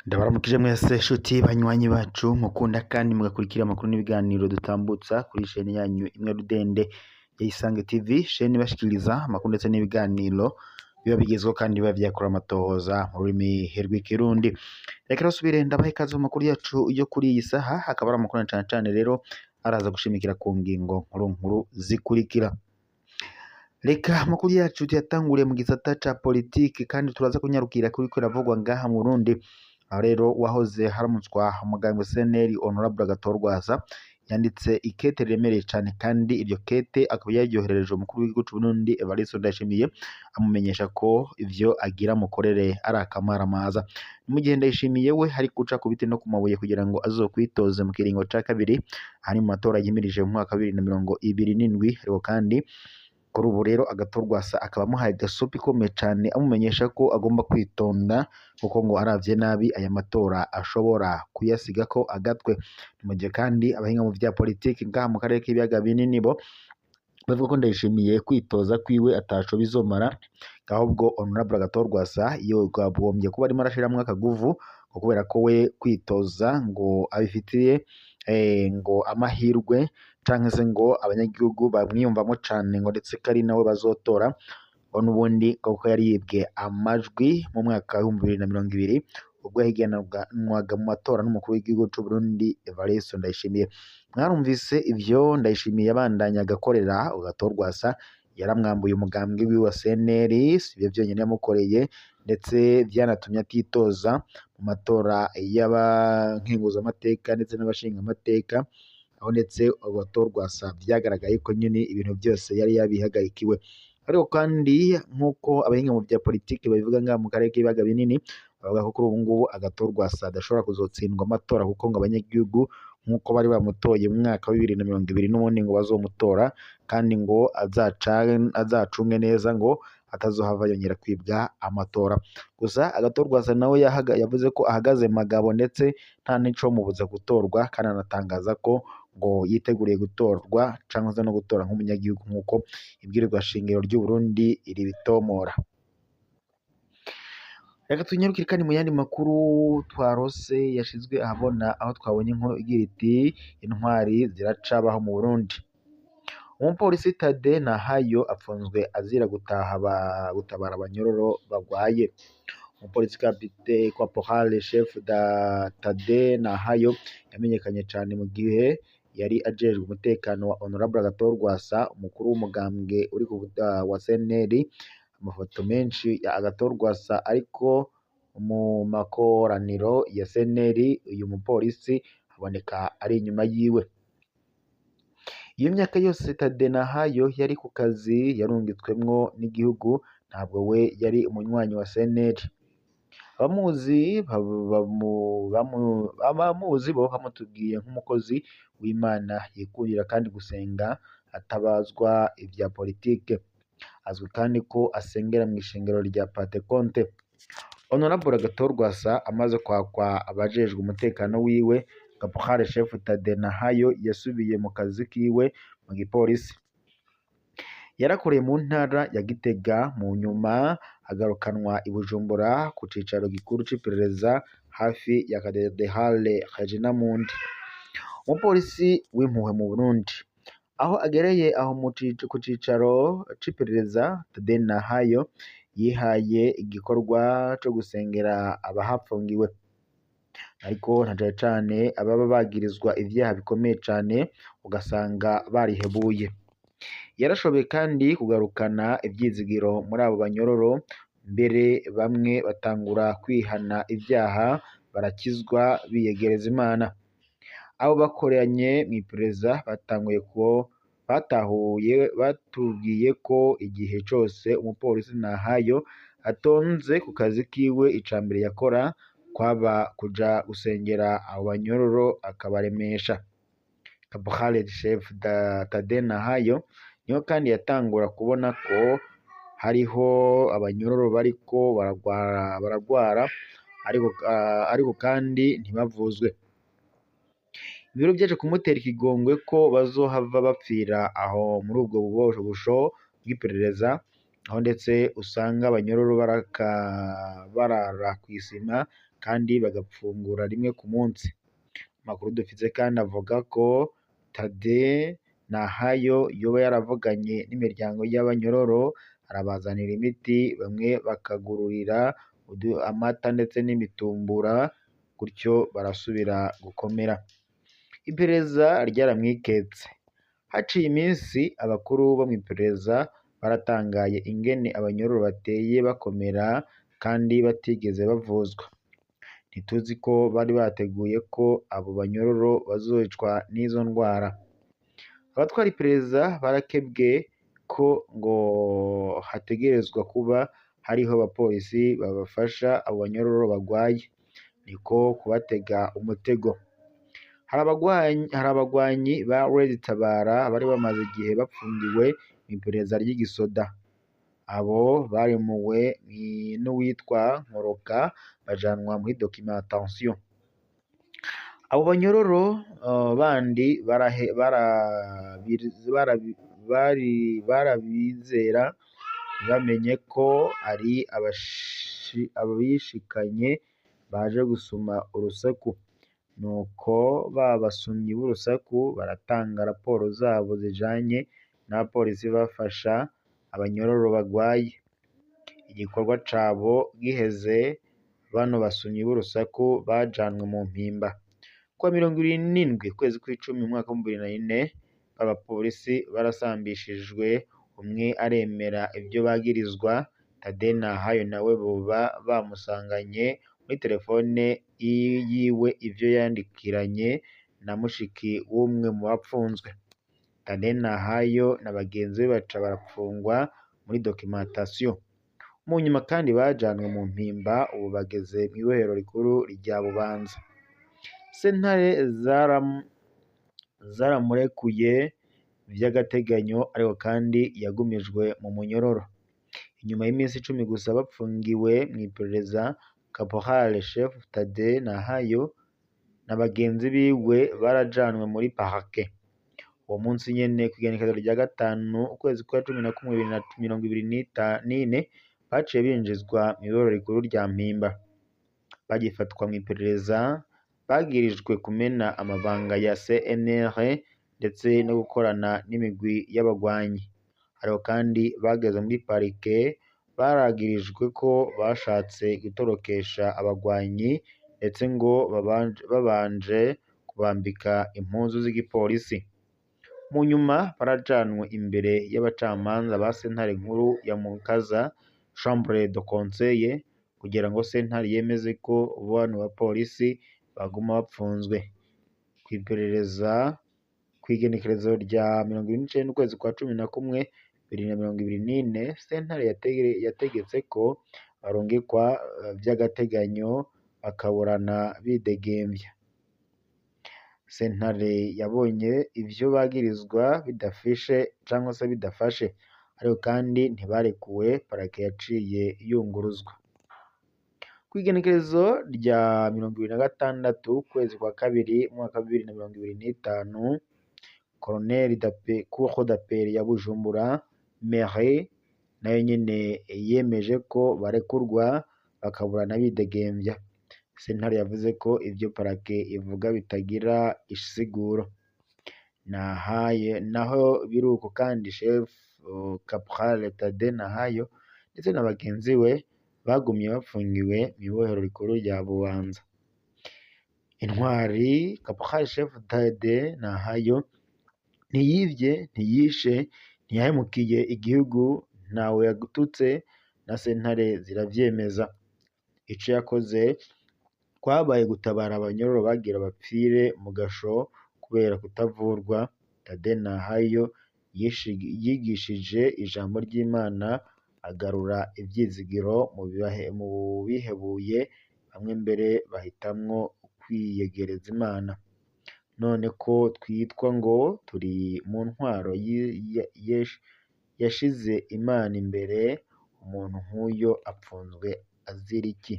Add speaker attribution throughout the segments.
Speaker 1: Ndabaramukije mwese shuti banywanyi bacu mukunda kandi mugakurikira amakuru n'ibiganiro dutambutsa kuri sheni yanyu imwe rudende ya Isange TV, sheni ibashikiriza amakuru ndetse n'ibiganiro biba bigezweho kandi biba vyakora amatohoza mu rurimi rw'ikirundi. Reka rusubire ndabahe ikaze mu makuru yacu yo kuri iyi saha, akaba ari amakuru na cane cane rero araza gushimikira ku ngingo nkuru nkuru zikurikira. Reka amakuru yacu tuyatanguriye mu gisata ca politiki kandi turaza kunyarukira kuriko iravugwa ngaha mu Burundi. Aho rero wahoze haramutswa umugambwe CNL Honorable Agathon Rwasa yanditse ikete riremereye cane kandi iryo kete akaba yaryoherereje umukuru w'igihugu c'Uburundi Evariste Ndayishimiye amumenyesha ko ivyo agira mukorere ari akamaramaza. Mu gihe Ndayishimiye we hari guca ku biti no ku mabuye kugira ngo azokwitoze mu kiringo ca kabiri hari mu matora yimirije mu mwaka wa 2027, ariko kandi kuri ubu rero Agathon Rwasa akaba amuhaye gasopi ikomeye cane amumenyesha ko agomba kwitonda kuko ngo aravye nabi aya matora ashobora kuyasigako agatwe. Mu gihe kandi abahinga mu vya politiki ngaha mu karere k'ibiyaga binini bo bavuga ko Ndayishimiye kwitoza kwiwe ataco bizomara, ahubwo Honorable Agathon Rwasa yogombye kuba arimo arashiramwo akaguvu ngo kubera ko we kwitoza ngo abifitiye ngo amahirwe canke se ngo abanyagihugu bamwiyumvamo cane ngo ndetse ko ari nawe bazotora, ngo n'ubundi kuko yari yibwe amajwi mu mwaka wa 2020 ubwo yahiganwaga mu matora n'umukuru w'igihugu c'Uburundi Evariste Ndayishimiye. Mwarumvise ivyo Ndayishimiye yabandanya agakorera Agathon Rwasa, yaramwambuye umugambwe wiwe wa CNL, sivyo vyonyene yamukoreye ndetse vyanatumye atitoza mu matora y'abankenguzamateka ndetse n'abashingamateka, aho ndetse Agathon Rwasa vyagaragaye ko nyene ibintu vyose yari yabihagarikiwe. Ariko kandi nk'uko abahinga mu vya politiki babivuga ngaha mu karere k'ibiyaga binini, bavuga ko kuri ubu ngubu Agathon Rwasa adashobora kuzotsindwa amatora kuko ngo abanyagihugu nk'uko bari bamutoye mu mwaka wa 2020 n'ubundi ngo bazomutora kandi ngo azacunge neza ngo atazohava yongera kwibwa amatora. Gusa Agathon Rwasa nawe yavuze ko ahagaze magabo ndetse nta n'icomubuza gutorwa, kandi anatangaza ko ngo yiteguriye gutorwa canke se no gutora nk'umunyagihugu nk'uko ibwirizwa shingiro ry'u Burundi ribitomora. Reka tunyarukire kandi mu yandi makuru twarose yashizwe ahabona, aho twabonye inkuru igira iti intwari ziracabaho mu Burundi. Umupolisi Tade Nahayo apfunzwe azira gutabara abanyororo bagwaye. Umupolisi Capitaine Caporal Chef da Tade Nahayo yamenyekanye cane mu gihe yari ajejwe umutekano wa Honorable Agathon Rwasa, umukuru w'umugambwe uri ku wa CNL. Amafoto menshi ya Agathon Rwasa ariko mu makoraniro ya CNL, uyu mupolisi aboneka ari inyuma yiwe. Iyo myaka yose Tade Nahayo yari ku kazi yarungitswemwo n'igihugu, ntabwo we yari umunywanyi wa CNL. Abamuzi bo bamutubwiye nk'umukozi w'Imana yikundira kandi gusenga atabazwa ivya politike. Azwi kandi ko asengera mw'ishengero rya Pentecote. Honorable Agathon Rwasa amaze kwakwa abajejwe umutekano wiwe, Caporal Chef Tade Nahayo yasubiye mu kazi kiwe mu gipolisi. Yarakoreye mu ntara ya Gitega, mu nyuma agarukanwa i Bujumbura ku cicaro gikuru c'iperereza hafi ya Cathédrale Regina Mundi. Umupolisi w'impuhwe mu Burundi aho agereye aho ku cicaro c'iperereza, Tade Nahayo yihaye igikorwa co gusengera abahapfungiwe, ariko na cane cane ababa bagirizwa ivyaha bikomeye cane ugasanga barihebuye. Yarashoboye kandi kugarukana ivyizigiro muri abo banyororo, mbere bamwe batangura kwihana ivyaha barakizwa biyegereza Imana. Abo bakoranye mw'iperereza batanguye ko batahuye batubwiye ko igihe cose umupolisi Nahayo atonze ku kazi kiwe, icambere yakora kwaba kuja gusengera abo banyororo akabaremesha. Caporal Chef Tade Nahayo niho kandi yatangura kubona ko hariho abanyororo bariko baragwara ariko kandi ntibavuzwe. Ibiro vyaje kumutera ikigongwe ko bazohava bapfira aho muri ubwo busho bw'iperereza, aho ndetse usanga abanyororo barara kw'isima kandi bagapfungura rimwe ku munsi. Amakuru dufise kandi avuga ko Tade Nahayo yoba yaravuganye n'imiryango y'abanyororo, arabazanira imiti, bamwe bakagururira amata ndetse n'imitumbura, gutyo barasubira gukomera. Iperereza ryaramwiketse. Haciye iminsi abakuru bo mw'iperereza baratangaye ingene abanyororo bateye bakomera kandi batigeze bavuzwa. Ntituzi ko bari bateguye ko abo banyororo bazocwa n'izo ndwara. Abatwara iperereza barakebwe ko ngo hategerezwa kuba hariho abapolisi babafasha abo banyororo bagwaye, niko kubatega umutego. Hari abagwanyi ba Red Tabara bari bamaze igihe bapfungiwe mw'iperereza ry'igisoda. Abo baremuwe n'uwitwa Nkoroka bajanwa muri documentation. Abo banyororo bandi barabizera ntibamenye ko ari abishikanye baje gusuma urusaku. Nuko ba basumyi b'urusaku baratanga raporo zabo zijanye n'abapolisi bafasha abanyororo bagwaye. Igikorwa cabo giheze, bano basumyi b'urusaku bajanwe mu mpimba. Kuwa 27 ukwezi kw'icumi umwaka w'2004, abapolisi barasambishijwe, umwe aremera ivyo bagirizwa. Tade Nahayo nawe boba bamusanganye muri telefone yiwe ivyo yandikiranye na mushiki w'umwe mu bapfunzwe. Tade Nahayo na bagenzi be baca barapfungwa muri documentation. Mu nyuma kandi bajanwe mu mpimba, ubu bageze mw'ibohero rikuru rya Bubanza. Sentare zaramurekuye vy'agateganyo, ariko kandi yagumijwe mu munyororo. Inyuma y'iminsi 10 gusa bapfungiwe mw'iperereza, Caporal Chef Tade Nahayo na bagenzi biwe barajanwe muri parquet. Uwo munsi nyene kw'igenekerezo rya 5 ukwezi kwa 11 2024, baciye binjizwa mw'ibohero rikuru rya Mpimba. Bagifatwa mw'iperereza, bagirijwe kumena amabanga ya CNR ndetse no gukorana n'imigwi y'abagwanyi. Ariko kandi bageze muri parike baragirijwe ko bashatse gutorokesha abagwanyi, ndetse ngo babanje kubambika impuzu z'igipolisi. Mu nyuma barajanwe imbere y'abacamanza ba sentare nkuru ya Mukaza, Chambre de Conseil, kugira ngo sentare yemeze ko bano bapolisi baguma bapfunzwe. Kw'iperereza kw'igenekerezo rya 29 ukwezi kwa 11 2024, sentare yategetse ko barungikwa vy'agateganyo bakaburana bidegemvya. Sentare yabonye ivyo bagirizwa bidafishe cangwa se bidafashe, ariko kandi ntibarekuwe, parake yaciye yunguruzwa. Kw'igenekerezo rya 26 ukwezi kwa kabiri umwaka wa 2025, Colonel Cour d'appel ya Bujumbura Mairie nayo nyene yemeje ko barekurwa bakaburana bidegemvya. Sentare yavuze ko ivyo parake ivuga bitagira isiguro. Naho biruko kandi Chef Caporal Tade Nahayo ndetse na bagenzi we bagumye bapfungiwe mw'ibohero rikuru rya Bubanza. Intwari Caporal Chef Tade Nahayo ntiyivye, ntiyishe, ntiyahemukiye igihugu, ntawe yagututse, na sentare ziravyemeza. Ico yakoze kwabaye gutabara abanyororo bagira bapfire mu gasho kubera kutavurwa. Tade Nahayo yigishije ijambo ry'Imana, agarura ivyizigiro mu bihebuye, bamwe mbere bahitamwo kwiyegereza Imana. None ko twitwa ngo turi mu ntwaro yashize Imana imbere, umuntu nk'uyo apfunzwe azira iki?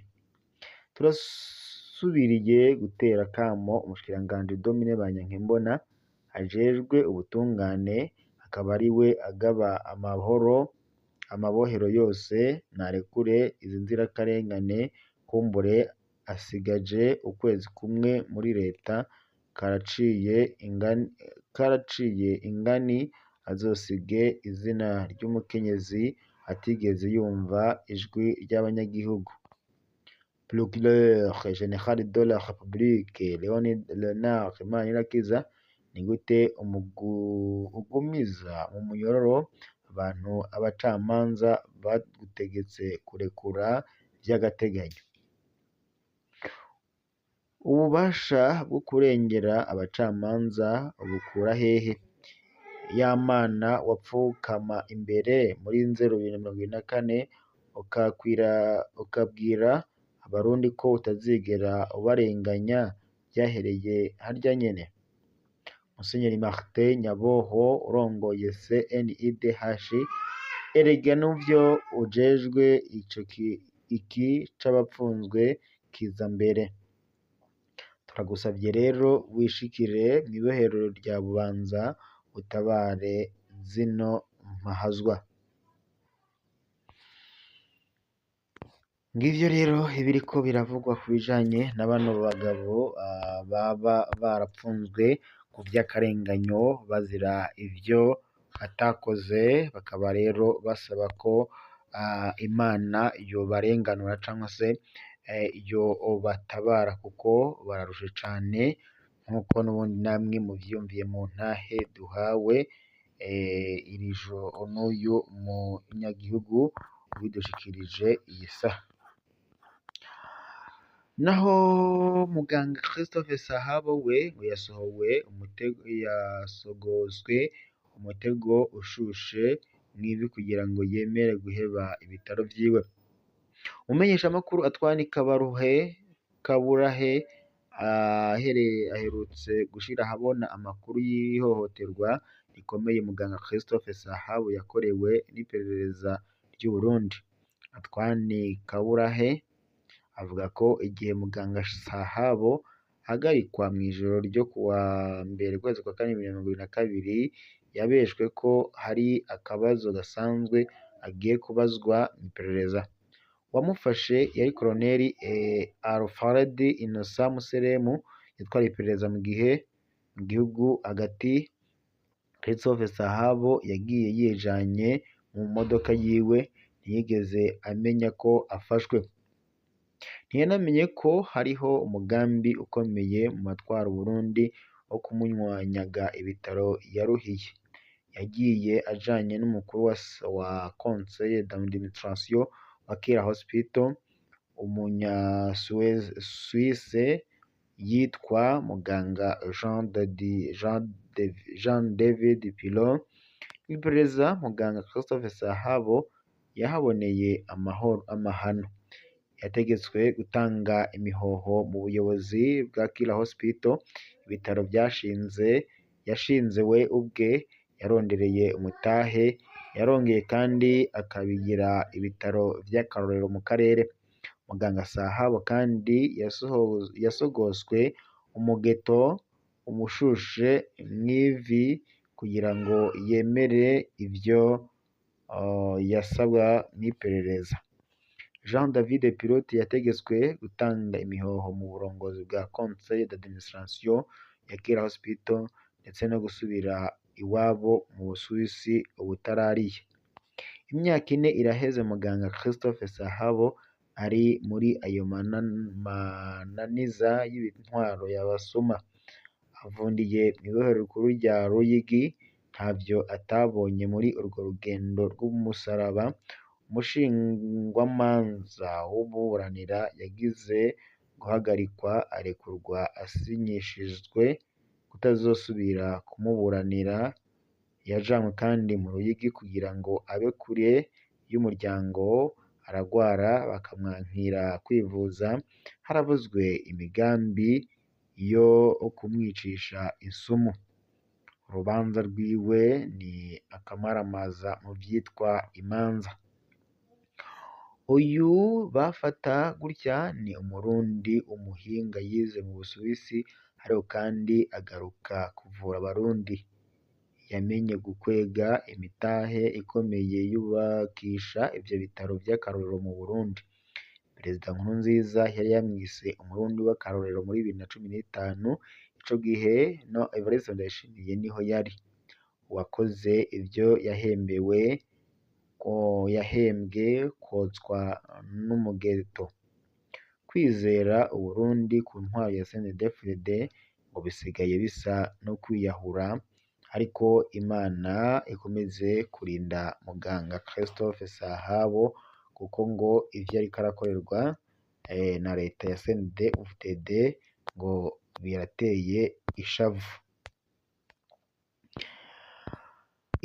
Speaker 1: Turasubiriye gutera akamo umushikiranganji Domine Banyankimbona ajejwe ubutungane, akaba ariwe agaba amahoro amabohero yose, narekure izi nzirakarengane, kumbure asigaje ukwezi kumwe muri leta, karaciye ingani azosige izina ry'umukenyezi atigeze yumva ijwi ry'abanyagihugu. Procureur Général de la République Leonard Manirakiza, ni gute ugumiza mu munyororo abantu abacamanza bagutegetse kurekura vy'agateganyo? Ububasha bwo kurengera abacamanza ubukura hehe? Ya mana wapfukama imbere muri nzero 2024 ukabwira abarundi ko utazigera ubarenganya, vyahereye harya nyene? Musenyeri Martin Nyaboho urongoye CNIDH, erega nuvyo ujejwe ico iki c'abapfunzwe kiza mbere. Turagusavye rero wishikire mw'ibohero rya Bubanza utabare zino mpahazwa. Ngivyo rero ibiriko biravugwa ku bijanye na bano bagabo baba barapfunzwe ku vy'akarenganyo bazira ivyo batakoze, bakaba rero basaba ko Imana yobarenganura canke se yobatabara kuko bararushe cane, nkuko n'ubundi namwe muvyiyumviye mu ntahe duhawe iri joro n'uyu munyagihugu ubidushikirije iyi saha. Naho muganga Christophe Sahabo we ngo yasohowe umutego, yasogoswe umutego ushushe mw'ivi kugira ngo yemere guheba ibitaro vyiwe. Umumenyeshamakuru Antoine Kaburahe aherutse gushira ahabona amakuru y'ihohoterwa rikomeye muganga Christophe Sahabo yakorewe n'iperereza ry'Uburundi. Antoine Kaburahe avuga ko igihe muganga Sahabo ahagarikwa mw'ijoro ryo kuwa mbere ukwezi kwa kane 2022, yabeshwe ko hari akabazo gasanzwe agiye kubazwa mw'iperereza. Uwamufashe yari Koloneli Alfred Innocent Museremu yatwara iperereza mu gihe mu gihugu hagati. Christophe Sahabo yagiye yijanye mu modoka yiwe, ntiyigeze amenya ko afashwe. Ntiyanamenye ko hariho umugambi ukomeye mu batwara Uburundi wo kumunywanyaga ibitaro yaruhiye. Yagiye ajanye n'umukuru wa Conseil d'administration wa Kira Hospital, umunya Suisse yitwa muganga Jean David Pilot. Mw'iperereza muganga Christophe Sahabo yahaboneye amahano. Yategetswe gutanga imihoho mu buyobozi bwa Kira Hospital, ibitaro yashinze we ubwe, yarondereye umutahe, yarongeye kandi akabigira ibitaro vy'akarorero mu karere. Muganga Sahabo kandi yasogoswe umugeto umushushe mw'ivi kugira ngo yemere ivyo yasabwa mw'iperereza. Jean David Pilote yategetswe gutanga imihoho mu burongozi bwa Conseil d'administration ya Kira Hospital ndetse no gusubira iwabo mu Busuwisi ubutarariye. Imyaka ine iraheze muganga Christophe Sahabo ari muri ayo mananiza y'intwaro y'abasuma. Avundiye mw'ibohero rikuru rya Ruyigi, ntavyo atabonye muri urwo rugendo rw'umusaraba. Umushingwamanza w'umuburanira yagize guhagarikwa arekurwa asinyishijwe kutazosubira kumuburanira. Yajanywe kandi mu Ruyigi kugira ngo abe kure y'umuryango, aragwara bakamwankira kwivuza. Haravuzwe imigambi yo kumwicisha isumu. Urubanza rwiwe ni akamaramaza mu vyitwa imanza. Uyu bafata gutya ni umurundi umuhinga yize mu Busuwisi, ariko kandi agaruka kuvura abarundi. Yamenye gukwega imitahe ikomeye yubakisha ivyo bitaro vy'akarorero mu Burundi. Perezida Nkurunziza yari yamwise umurundi w'akarorero muri 2015, ico gihe no Evariste Ndayishimiye niho yari. Uwakoze ivyo yahembewe ko yahembwe kotswa n'umugeto. Kwizera Uburundi ku ntwaro ya CNDD-FDD ngo bisigaye bisa no kwiyahura, ariko Imana ikomeze kurinda muganga Christophe Sahabo kuko ngo ivyo ariko arakorerwa na leta ya CNDD-FDD ngo birateye ishavu.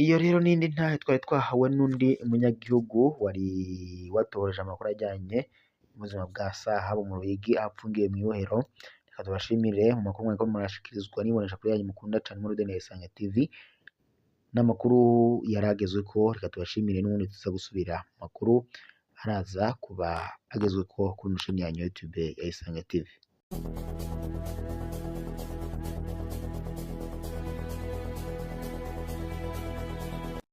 Speaker 1: Iyo rero n'indi ntahe twari twahawe n'undi munyagihugu wari watohoje amakuru ajyanye n'ubuzima bwa Sahabo mu Ruyigi aho apfungiwe mw'ibohero. Reka tubashimire mu makuru mwariko murashikirizwa n'imboneshakure yanyu mukunda cane muri Rudene Isange TV n'amakuru yaragezweko. Reka tubashimire n'ubundi tuza gusubira mu makuru araza kuba agezweko kuri chaîne yanyu ya YouTube ya Isange TV.